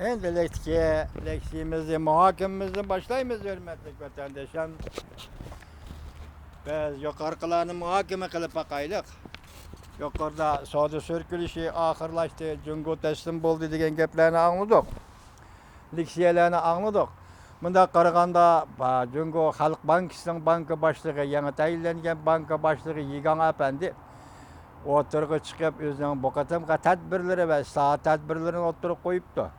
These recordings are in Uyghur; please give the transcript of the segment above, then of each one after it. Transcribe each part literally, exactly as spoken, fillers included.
ئەمدى لېكسىيە، لېكسىيىمىزنى، مۇھاكىمىمىزنى باشلايمىز، ھۆرمەتلىك ۋەتەنداشلار. بىز يۇقىرىقىلارنى مۇھاكىمە قىلىپ باقايلىق. يۇقىرىدا سودا سۈركىلىشى ئاخىرلاشتى، جۇڭگو تەسلىم بولدى دېگەن گەپلەرنى ئاڭلىدۇق. لېكسىيەلەرنى ئاڭلىدۇق. مۇنداق قارىغاندا، با-، جۇڭگو خەلق بانكىسىنىڭ بانكا باشلىقى، يېڭى تەيىنلەنگەن بانكا باشلىقى يىگاڭ ئەپەندى ئوتتۇرىغا چىقىپ، ئۆزىنىڭ بۇ قېتىمقى تەدبىرلىرى ۋە ئىسلاھات تەدبىرلىرىنى ئوتتۇرىغا قويۇپتۇ.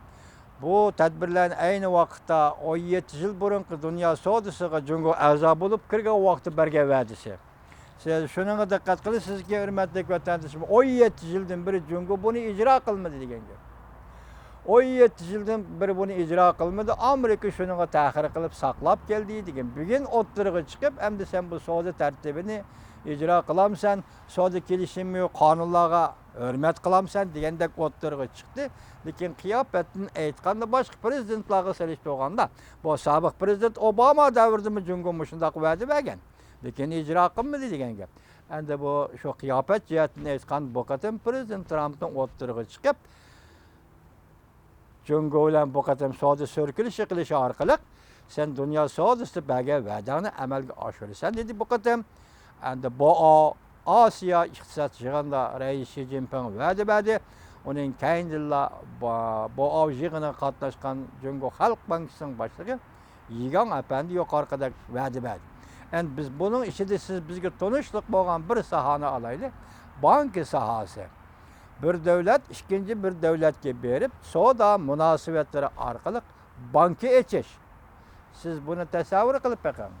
بۇ تەدبىرلەرنى ئەينى ۋاقىتتا ئون يەتتە يىل بۇرۇنقى دۇنيا سودىسىغا جۇڭگو ئەزا بولۇپ كىرگەن ۋاقىتتا بەرگەن ۋەدىسى. سىز شۇنىڭغا دىققەت قىلىسىزكى، ھۆرمەتلىك ۋەتەندىشىم، ئون يەتتە يىلدىن بېرى جۇڭگو بۇنى ئىجرا قىلمىدى دېگەن گەپ. ئون يەتتە يىلدىن بېرى بۇنى ئىجرا قىلمىدى، ئامېرىكا شۇنىڭغا تەخىر قىلىپ ساقلاپ كەلدى دېگەن. بۈگۈن ئوتتۇرىغا چىقىپ، ئەمدى سەن بۇ سودا تەرتىپىنى ئىجرا قىلامسەن، سودا كېلىشىمى قانۇنلارغا ھۆرمەت قىلامسەن دېگەندەك ئوتتۇرىغا چىقتى. لېكىن قىياپەتتىن ئېيتقاندا، باشقا پىرېزىدېنتلارغا سېلىشتۇرغاندا، بۇ سابىق پىرېزىدېنت ئوباما دەۋرىدىمۇ جۇڭگو مۇشۇنداق ۋەدە بەرگەن. لېكىن ئىجرا قىلمىدى دېگەن گەپ. ئەمدى بۇ شۇ قىياپەت جەھەتتىن ئېيتقان، بۇ قېتىم پىرېزىدېنت ترامپنىڭ ئوتتۇرىغا چىقىپ، جۇڭگو بىلەن بۇ قېتىم سودا سۈركىلىشى قىلىش ئارقىلىق سەن دۇنيا سودىسىدا بەرگەن ۋەدەڭنى ئەمەلگە ئاشۇرىسەن دېدى بۇ قېتىم. ئەمدى بوئاۋ ئاسىيا ئىقتىساد يىغىنىدا رەئىس شى جىنپىڭ ۋەدە بەردى. ئۇنىڭ كەينىدىنلا بو-، بوئاۋ يىغىنىغا قاتناشقان جۇڭگو خەلق بانكىسىنىڭ باشلىقى يىگاڭ ئەپەندى يۇقىرىقىدەك ۋەدە بەردى. ئەمدى بىز بۇنىڭ ئىچىدە سىز بىزگە تونۇشلۇق بولغان بىر ساھەنى ئالايلى. بانكا ساھەسى. بىر دۆلەت ئىككىنچى بىر دۆلەتكە بېرىپ، سودا مۇناسىۋەتلىرى ئارقىلىق بانكا ئېچىش. سىز بۇنى تەسەۋۋۇر قىلىپ بېقىڭ.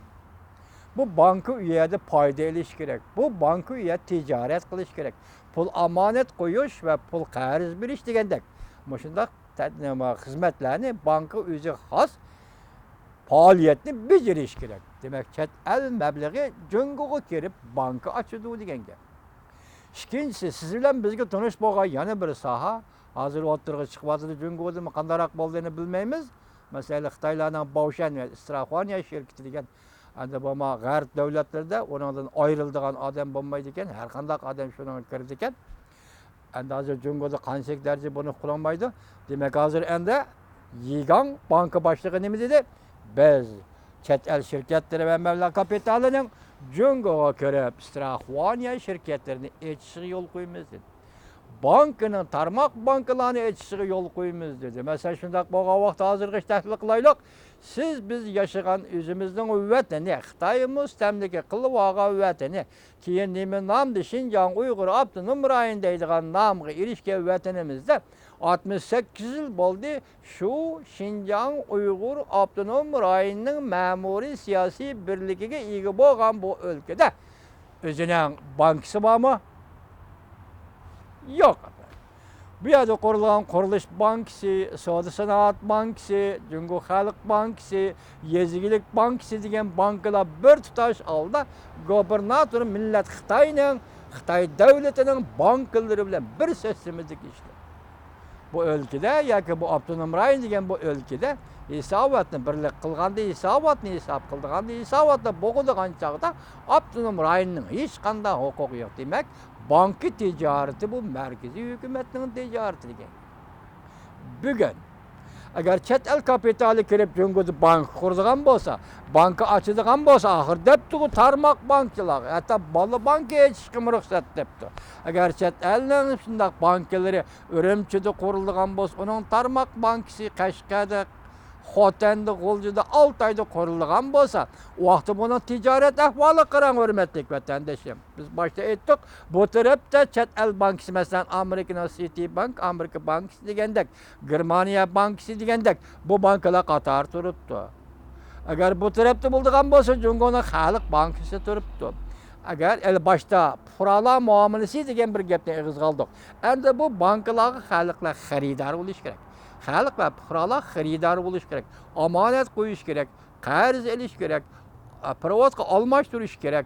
بۇ بانكا ئۇ يەردە پايدا ئېلىش كېرەك. بۇ بانكا ئۇ يەردە تىجارەت قىلىش كېرەك. پۇل ئامانەت قويۇش ۋە پۇل قەرز بېرىش دېگەندەك مۇشۇنداق تە-، نېمە، خىزمەتلەرنى بانكا ئۆزىگە خاس پائالىيەتنى بېجىرىش كېرەك. دېمەك، چەت ئەل مەبلىغى جۇڭگوغا كىرىپ بانكا ئاچىدۇ دېگەن گەپ. ئىككىنچىسى، سىز بىلەن بىزگە تونۇش بولغان يەنە بىر ساھە ھازىر ئوتتۇرىغا چىقىۋاتىدۇ. جۇڭگودىمۇ قانداقراق بولدىئىنى بىلمەيمىز. مەسىلەن، خىتايلارنىڭ باۋشەن ۋە ئىستراخوانىيە شىركىتى دېگەن، ئەمدى بولما غەرب دۆلەتلىرىدە ئۇنىڭدىن ئايرىلىدىغان ئادەم بولمايدىكەن، ھەر قانداق ئادەم شۇنىڭغا كىرىدىكەن. ئەمدى ھازىر جۇڭگودا قانچىلىك دەرىجە بۇنى قۇرالمايدۇ. دېمەك، ھازىر ئەمدى يىگاڭ بانكا باشلىقى نېمە دېدى؟ بىز چەت ئەل شىركەتلىرى ۋە مەبلەغ كاپىتالىنىڭ جۇڭگوغا كىرىپ، ئىستراخوانىيە شىركەتلىرىنى ئېچىشىغا يول قويىمىز دېدى. بانكىنىڭ، تارماق بانكىلارنى ئېچىشىغا يول قويىمىز دېدى. مەسىلەن، شۇنداق بولغان ۋاقىتتا ھازىرغىچە تەھلىل قىلايلۇق. سىز، بىز ياشىغان ئۆزىمىزنىڭ ۋەتىنى، خىتاي مۇستەملىكە قىلىۋالغان ۋەتىنى، كېيىن نېمە نامدا شىنجاڭ ئۇيغۇر ئاپتونوم رايونى دەيدىغان نامغا ئېرىشكەن ۋەتىنىمىزدە ئاتمىش سەككىز يىل بولدى، شۇ شىنجاڭ ئۇيغۇر ئاپتونوم رايونىنىڭ مەمۇرىي سىياسىي بىرلىكىگە ئىگە بولغان بۇ ئۆلكىدە ئۆزىنىڭ بانكىسى بارمۇ؟ يوق. بۇ يەردە قۇرۇلغان قۇرۇلۇش بانكىسى، سودا سانائەت بانكىسى، جۇڭگو خەلق بانكىسى، يېزا ئىگىلىك بانكىسى دېگەن بانكىلار بىر تۇتاش ھالدا گۇبېرناتور مىللەت خىتاينىڭ، خىتاي دۆلىتىنىڭ بانكىلىرى بىلەن بىر سىستېمىدىكى ئىشلار. بۇ ئۆلكىدە ياكى بۇ ئاپتونوم رايون دېگەن بۇ ئۆلكىدە ھېساباتنى بىرلىك قىلغاندا، ھېساباتنى ھېساب قىلىدىغاندا، ھېساباتنى بوغىدىغان چاغدا ئاپتونوم رايوننىڭ ھېچقانداق ھوقۇقى يوق. دېمەك، بانكا تىجارىتى بۇ مەركىزىي ھۆكۈمەتنىڭ تىجارىتى دېگەن. بۈگۈن ئەگەر چەت ئەل كاپىتالى كىرىپ جۇڭگودا بانكا قۇرىدىغان بولسا، بانكا ئاچىدىغان بولسا، ئاخىر دەپتۇ تارماق بانكىلارغا، ھەتتا بالا بانكا ئېچىشقىمۇ رۇخسەت دەپتۇ. ئەگەر چەت ئەلنىڭ شۇنداق بانكىلىرى ئۈرۈمچىدە قۇرۇلىدىغان بولسا، ئۇنىڭ تارماق بانكىسى قەشقەردە، خوتەندە، غۇلجىدا، ئالتايدا قۇرۇلىدىغان بولسا، ئۇ ۋاقىتتا بۇنىڭ تىجارەت ئەھۋالىغا قاراڭ، ھۆرمەتلىك ۋەتەندىشىم. بىز باشتا ئېيتتۇق، بۇ تەرەپتە چەت ئەل بانكىسى، مەسىلەن، ئامېرىكىنىڭ سىتى بانك، ئامېرىكا بانكىسى دېگەندەك، گېرمانىيە بانكىسى دېگەندەك، بۇ بانكىلار قاتارى تۇرۇپتۇ. ئەگەر بۇ تەرەپتە بولىدىغان بولسا، جۇڭگونىڭ خەلق بانكىسى تۇرۇپتۇ. ئەگەر ئەل باشتا پۇقرالار مۇئامىلىسى دېگەن بىر گەپنى ئېغىزغا ئالدۇق. ئەمدى بۇ بانكىلارغا خەلقلەر خېرىدار بولۇشى كېرەك. خەلق ۋە پۇقرالار خېرىدار بولۇشى كېرەك. ئامانەت قويۇش كېرەك. قەرز ئېلىش كېرەك، پېرېۋودقا ئالماشتۇرۇش كېرەك.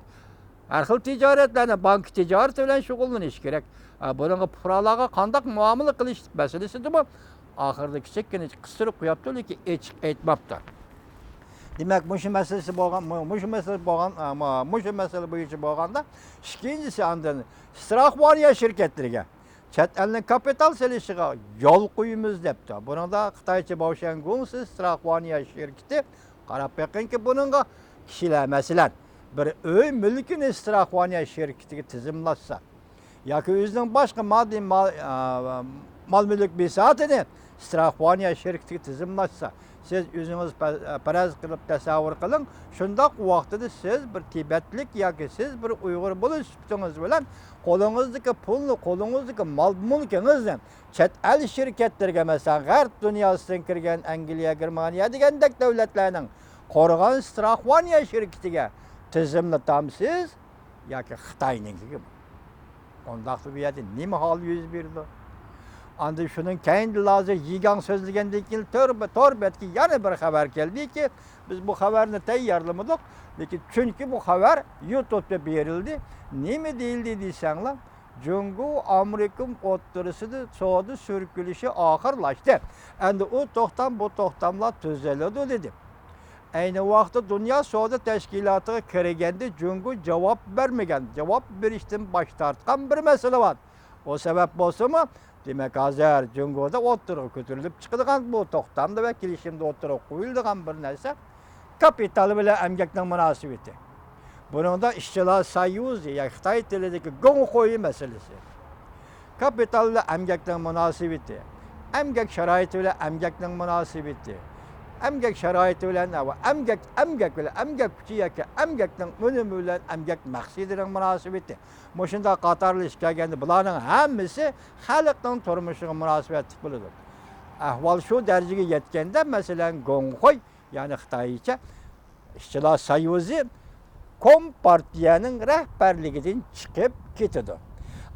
ھەر خىل تىجارەتلەرنى، بانكا تىجارىتى بىلەن شۇغۇللىنىش كېرەك. بۇنىڭغا پۇقرالارغا قانداق مۇئامىلە قىلىش مەسىلىسىدىمۇ ئاخىرىدا كىچىككىنە قىستۇرۇپ قويۇپتۇ، لېكىن ئېچىق ئېيتماپتۇ. دېمەك، مۇشۇ مەسىلىسى بولغان، مۇ-، مۇشۇ مەسىلە بولغان، مۇ-، مۇشۇ مەسىلە بويىچە بولغاندا، ئىككىنچىسى ئاندىن ستراخوانىيە شىركەتلىرىگە چەت ئەلنىڭ كاپىتال سېلىشىغا يول قويىمىز دەپتۇ. بۇنىڭدا خىتايچە باۋشيەنگۇڭسى ستراخوۋانىيە شىركىتى، قاراپ بېقىڭكى بۇنىڭغا، كىشىلەر مەسىلەن، بىر ئۆي مۈلكىنى ستراخوۋانىيە شىركىتىگە تىزىملاتسا ياكى ئۆزىنىڭ باشقا ماددىي مال، ئا، مال-مۈلۈك بىساتىنى ستراخوۋانىيە شىركىتىگە تىزىملاتسا، سىز ئۆزىڭىز پە-، پەرەز قىلىپ تەسەۋۋۇر قىلىڭ، شۇنداق ۋاقتىدا سىز بىر تىبەتلىك ياكى سىز بىر ئۇيغۇر بولۇش سۈپىتىڭىز بىلەن قولىڭىزدىكى پۇلنى، قولىڭىزدىكى مال-مۈلكىڭىزنى چەت ئەل شىركەتلىرىگە، مەسىلەن، غەرب دۇنياسىدىن كىرگەن ئەنگلىيە، گېرمانىيە دېگەندەك دۆلەتلەرنىڭ قۇرغان ستراخوۋانىيە شىركىتىگە تىزىملىتامسىز ياكى خىتاينىڭكىگىمۇ؟ ئۇنداقتا بۇ يەردە نېمە ھال يۈز بېرىدۇ؟ ئاندىن شۇنىڭ كەينىدىلا ھازىر يىگاڭ سۆزلىگەندىن كېيىن تور، تور بەتكە يەنە بىر خەۋەر كەلدىكى، بىز بۇ خەۋەرنى تەييارلىمىدۇق، لېكىن چۈنكى بۇ خەۋەر يۇتۇبتا بېرىلدى. نېمە دېيىلدى دېسەڭلار، جۇڭگو ئامېرىكا ئوتتۇرىسىدا سودا سۈركىلىشى ئاخىرلاشتى. ئەمدى ئۇ توختام، بۇ توختاملار تۈزۈلىدۇ، دېدى. ئەينى ۋاقىتتا دۇنيا سودا تەشكىلاتىغا كىرگەندە جۇڭگو جاۋاب بەرمىگەن، جاۋاب بېرىشتىن باش تارتقان بىر مەسىلە بار. ئۇ سەۋەب بولسىمۇ، دېمەك، ھازىر جۇڭگودا ئوتتۇرىغا كۆتۈرۈلۈپ چىقىدىغان بۇ توختامدا ۋە كېلىشىمدە ئوتتۇرىغا قويۇلىدىغان بىر نەرسە كاپىتال بىلەن ئەمگەكنىڭ مۇناسىۋىتى. بۇنىڭدا ئىشچىلار سويۇزى ياكى خىتاي تىلىدىكى گوڭخۇي مەسىلىسى، كاپىتال بىلەن ئەمگەكنىڭ مۇناسىۋىتى، ئەمگەك شارائىتى بىلەن ئەمگەكنىڭ مۇناسىۋىتى، ئەمگەك شارائىتى بىلەن، ئەمگەك، ئەمگەك بىلەن ئەمگەك كۈچى ياكى ئەمگەكنىڭ ئۈنۈمى بىلەن ئەمگەك مەقسىتىنىڭ مۇناسىۋىتى، مۇشۇنداق قاتارلىشىپ كەلگەندە، بۇلارنىڭ ھەممىسى خەلقنىڭ تۇرمۇشىغا مۇناسىۋەتلىك بولىدۇ. ئەھۋال شۇ دەرىجىگە يەتكەندە، مەسىلەن، گوڭخۇي، يەنى خىتايچە ئىشچىلار سويۇزى كومپارتىيەنىڭ رەھبەرلىكىدىن چىقىپ كېتىدۇ.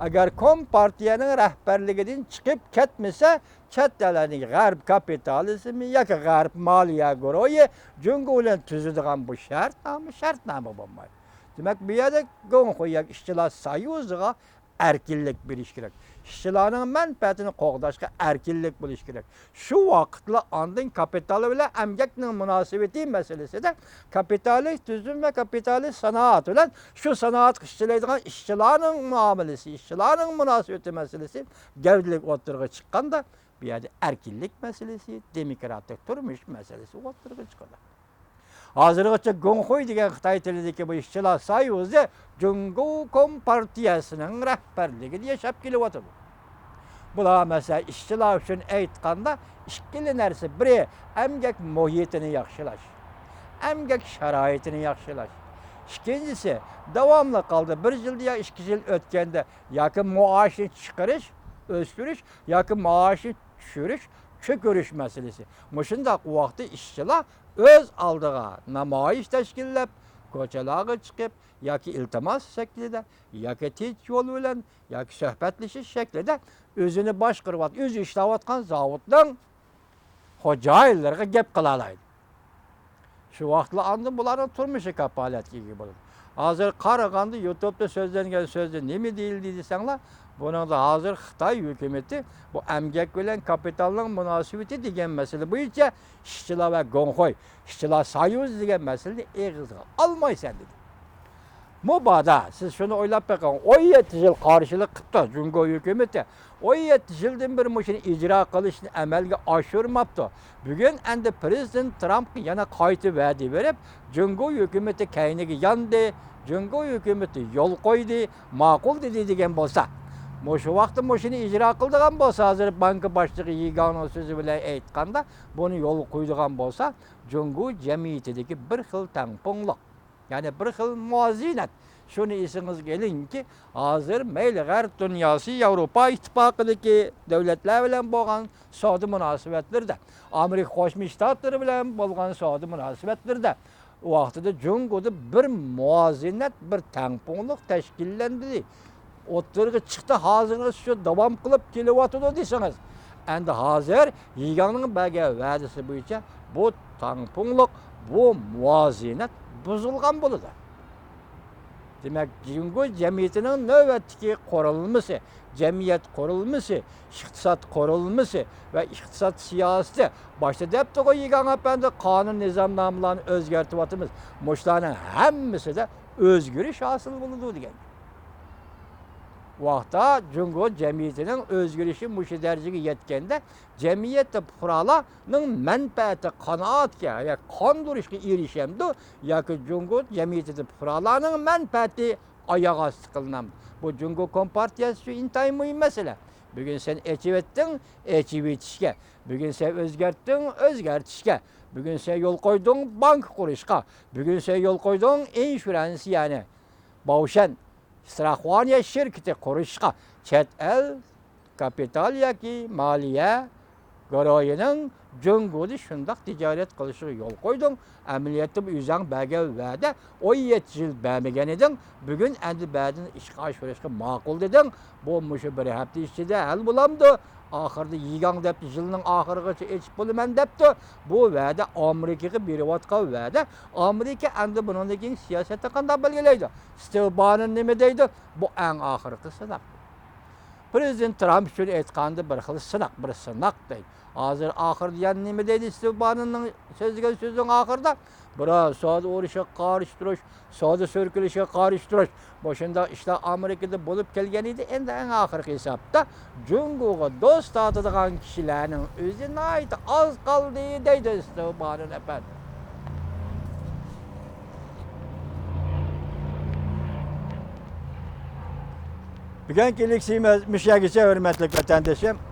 ئەگەر كومپارتىيەنىڭ رەھبەرلىكىدىن چىقىپ كەتمىسە، چەت ئەللەرنىڭ غەرب كاپىتالىزمى ياكى غەرب مالىيە گۇرۇھى جۇڭگو بىلەن تۈزىدىغان بۇ شەرتنامە، شەرتنامە بولمايدۇ. دېمەك، بۇ يەردە گوڭخۇي ياكى ئىشچىلار سويۇزىغا ئەركىنلىك بېرىش كېرەك. ئىشچىلارنىڭ مەنپەئەتىنى قوغداشقا ئەركىنلىك بولۇش كېرەك. شۇ ۋاقىتلا ئاندىن كاپىتال بىلەن ئەمگەكنىڭ مۇناسىۋىتى مەسىلىسىدە، كاپىتالىي تۈزۈم ۋە كاپىتالىي سانائەت بىلەن شۇ سانائەتتە ئىشلەيدىغان ئىشچىلارنىڭ مۇئامىلىسى، ئىشچىلارنىڭ مۇناسىۋىتى مەسىلىسى گەۋدىلىك ئوتتۇرىغا چىققاندا، بۇ يەردە ئەركىنلىك مەسىلىسى، دېموكراتىك تۇرمۇش مەسىلىسى ئوتتۇرىغا چىقىدۇ. ھازىرغىچە گوڭخۇي دېگەن خىتاي تىلىدىكى بۇ ئىشچىلار سويۇزى جۇڭگو كومپارتىيەسىنىڭ رەھبەرلىكىدە ياشاپ كېلىۋاتىدۇ. بۇلار، مەسىلەن، ئىشچىلار ئۈچۈن ئېيتقاندا، ئىككىلا نەرسە، بىرى ئەمگەك مۇھىتىنى ياخشىلاش، ئەمگەك شارائىتىنى ياخشىلاش. ئىككىنچىسى، داۋاملىق ھالدا بىر يىل يا ئىككى يىل ئۆتكەندە ياكى مائاشنى چىقىرىش، ئۆستۈرۈش ياكى مائاشنى چۈشۈرۈش، چۆكۈرۈش مەسىلىسى. مۇشۇنداق ۋاقىتتا ئىشچىلار ئۆز ئالدىغا نامايىش تەشكىللەپ، كوچىلارغا چىقىپ، ياكى ئىلتىماس شەكلىدە، ياكى تىنچ يول بىلەن، ياكى سۆھبەتلىشىش شەكلىدە ئۆزىنى باشقۇرۇۋات-، ئۆزى ئىشلەۋاتقان زاۋۇتنىڭ خوجايىنلىرىغا گەپ قىلالايدۇ. شۇ ۋاقىتلا ئاندىن بۇلارنىڭ تۇرمۇشى كاپالەتكە ئىگە بولىدۇ. ھازىر قارىغاندا يۇتۇبتا سۆزلەنگەن سۆزدە نېمە دېيىلدى دېسەڭلار، بۇنىڭدا ھازىر خىتاي ھۆكۈمىتى بۇ ئەمگەك بىلەن كاپىتالنىڭ مۇناسىۋىتى دېگەن مەسىلە بويىچە ئىشچىلار ۋە گوڭخۇي، ئىشچىلار سويۇزى دېگەن مەسىلىنى ئېغىزغا ئالمايسەن دېدى. مۇبادا، سىز شۇنى ئويلاپ بېقىڭ، ئون يەتتە يىل قارشىلىق قىپتۇ جۇڭگو ھۆكۈمىتى. ئون يەتتە يىلدىن بېرى مۇشۇنى ئىجرا قىلىشنى ئەمەلگە ئاشۇرماپتۇ. بۈگۈن ئەمدى پىرېزىدېنت ترامپقا يەنە قايتا ۋەدە بېرىپ، جۇڭگو ھۆكۈمىتى كەينىگە ياندى، جۇڭگو ھۆكۈمىتى يول قويدى، ماقۇل دېدى دېگەن بولسا، مۇشۇ ۋاقىتتا مۇشۇنى ئىجرا قىلىدىغان بولسا، ھازىر بانكا باشلىقى يىگاڭنىڭ سۆزى بىلەن ئېيتقاندا، بۇنى يولغا قويىدىغان بولسا، جۇڭگو جەمئىيىتىدىكى بىر خىل تەڭپۇڭلۇق، يەنى بىر خىل مۇۋازىنەت. شۇنى ئېسىڭىزگە ئېلىڭكى، ھازىر مەيلى غەرب دۇنياسى، ياۋروپا ئىتتىپاقىدىكى دۆلەتلەر بىلەن بولغان سودا مۇناسىۋەتلىرىدە، ئامېرىكا قوشما شتاتلىرى بىلەن بولغان سودا مۇناسىۋەتلىرىدە، ئۇ ۋاقتىدا جۇڭگودا بىر مۇۋازىنەت، بىر تەڭپۇڭلۇق تەشكىللەندى. ئوتتۇرىغا چىقتى، ھازىرغىچە شۇ داۋام قىلىپ كېلىۋاتىدۇ دېسىڭىز، ئەمدى ھازىر يىگاڭنىڭ بەرگەن ۋەدىسى بويىچە بۇ تەڭپۇڭلۇق، بۇ مۇۋازىنەت بۇزۇلغان بولىدۇ. دېمەك، جۇڭگو جەمئىيىتىنىڭ نۆۋەتتىكى قۇرۇلمىسى، جەمئىيەت قۇرۇلمىسى، ئىقتىساد قۇرۇلمىسى ۋە ئىقتىساد سىياسىتى، باشتا دەپتىغۇ يىگاڭ ئەپەندى، قانۇن نىزامنامىلارنى ئۆزگەرتىۋاتىمىز، مۇشۇلارنىڭ ھەممىسىدە ئۆزگىرىش ھاسىل بولىدۇ دېگەن. ۋاقىتتا جۇڭگو جەمئىيىتىنىڭ ئۆزگىرىشى مۇشۇ دەرىجىگە يەتكەندە، جەمئىيەتتە پۇقرالارنىڭ مەنپەئەتى قانائەتكە ياكى قاندۇرۇشقا ئېرىشەمدۇ ياكى جۇڭگو جەمئىيىتىدە پۇقرالارنىڭ مەنپەئەتى ئاياغ ئاستى قىلىنامدۇ؟ بۇ جۇڭگو كومپارتىيەسى ئۈچۈن ئىنتايىن مۇھىم مەسىلە. بۈگۈن سەن ئېچىۋەتتىڭ، ئېچىۋېتىشكە. بۈگۈن سەن ئۆزگەرتتىڭ، ئۆزگەرتىشكە. بۈگۈن سەن يول قويدۇڭ بانكا قۇرۇشقا. بۈگۈن سەن يول قويدۇڭ ئىنشۇرانس، يەنى باۋشەن، ستراخوۋانىيە شىركىتى قۇرۇشقا. چەت ئەل كاپىتال ياكى مالىيە گۇرۇھىنىڭ جۇڭگودا شۇنداق تىجارەت قىلىشىغا يول قويدۇڭ. ئەمەلىيەتتە بۇ ئۆزۈڭ بەرگەن ۋەدە، ئون يەتتە يىل بەرمىگەن ئىدىڭ. بۈگۈن ئەمدى بەدىنى ئىشقا ئاشۇرۇشقا ماقۇل دېدىڭ. بۇ مۇشۇ بىر ھەپتە ئىچىدە ھەل بولامدۇ؟ ئاخىرىدا يېگەڭ دەپ يىلنىڭ ئاخىرىغىچە ئېچىپ بولىمەن دەپتۇ. بۇ ۋەدە ئامېرىكىغا بېرىۋاتقان ۋەدە. ئامېرىكا ئەمدى بۇنىڭدىن كېيىن سىياسەتنى قانداق بەلگىلەيدۇ؟ ستىۋ بانون نېمە دەيدۇ؟ بۇ ئەڭ ئاخىرقى سىناق. پرېزىدېنت ترامپ ئۈچۈن ئېيتقاندا بىر خىل سىناق، بىر سىناق دەيدۇ. ھازىر ئاخىرىدا يەنە نېمە دەيدۇ ستىۋ بانوننىڭ سۆزلىگەن سۆزىنىڭ ئاخىرىدا؟ بىراز سودا ئۇرۇشىغا قارشى تۇرۇش، سودا سۈركىلىشىگە قارشى تۇرۇش. مۇشۇنداق ئىشلار ئامېرىكىدا بولۇپ كەلگەن ئىدى. ئەمدى ئەڭ ئاخىرقى ھېسابتا جۇڭگوغا دوست تارتىدىغان كىشىلەرنىڭ ئۆزى ناھايىتى ئاز قالدى دەيدۇ ستىۋ بانون ئەپەندى. بۈگۈنكى لېكسىيەمىز مۇشۇ يەرگىچە، ھۆرمەتلىك ۋەتەندىشىم.